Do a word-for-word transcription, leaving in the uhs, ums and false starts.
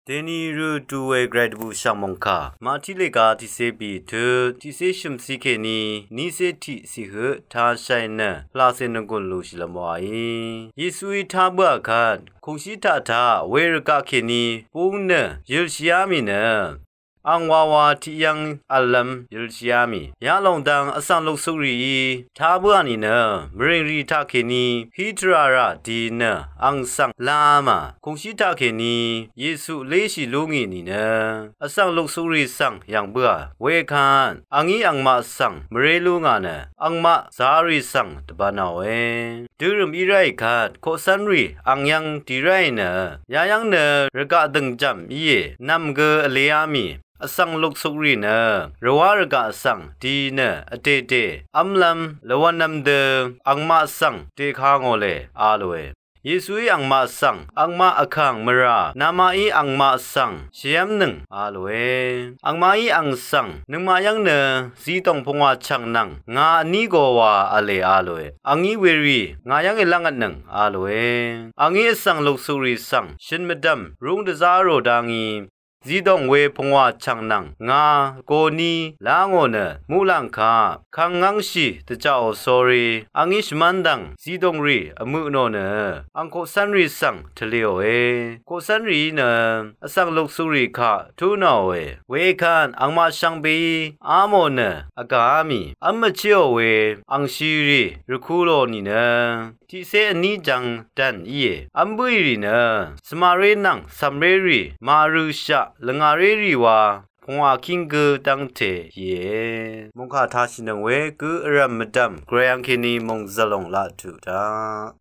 Deni rø tuwe grai dvbù shv̀ng mòngkà Màtiq lèga tiqcé bì tøt tiqcé shø̀mci kèní nícé tiqciq høq tashai nø pvlacè nvgùn lùshì lvmò í. Yesuí tá bǿà kvt kùngshí taq taq we rvgaq kèní búng nø yølshìá mì nø ang wawa tiqyv́ng v̄llv́m yølshìá mì. Yalòng dang vsvng luksukrìí tá bǿà nìnø mvrìngrì taqkèní hí tvrà rà di nø ang svng láá mà. Kùngshí taqkèní Yesu léshì lú ngì nìnø vsvng luksukrì svng yv̀ng bǿà. Wekvt a ngí angmaq svng mvré lú ngà nø angmaq zārì svng dvbvnaòe. Dørø̀m í ráì kvt koqcv́nrì ang yv́ng dì ráì nø yayv́ng nø rvgaq dø̀ngjv̀m íe nv̀m gø vleá mì. Vsvng luksukrì nø rvwá rvgaq svng di nø vdèdè v́mlv́m lvwv̄nv̄m dø angmaq svng dèkangò lè a lòe. Yesuí angmaq svng angmaq vkàng mvrà namaqí angmaq svng shvyv́mnøng a lòe. Angmaqí ang svng nøngmaq yv́ng nø zidòng pungwà chv̀ng nvng ngà vní go wa v̄le a lòe. A ngí werì ngà yv́ng èlv́ngvtnøng a lòe. A ngí vsvng luksukrì svng shø̀n mvdv̀m rúng dvzá rò dá ngí zidòng we pungwà chv̀ng nvng ngà goní lá ngò nø muqlàng kaq kang ngv́ngshì dvjaqò sórí a ngí shvmán dv̀ng zidòngrì vmø tnò nø ang koqcv́nrì svng tvlēòe. Koqcv́nrìí nø vsvng luksukrì kaq túnòòe. Wekvt angmaq shvngbeí á mò nø vgàá mì v́m vchéò we angshirì rvku lò nìnø tiqcé vní jvng dv̀n íe. V́m bǿì rì nø svmaré nvng cv̀mrérì màrøshaq lvngàrérì wa pungwà kíng gø dv́ngte íe. Mòngkà tashìnøng we gø vrv̀m mvdv̀m gvray angkèní mòngzv̀l lòng laq tuq taq.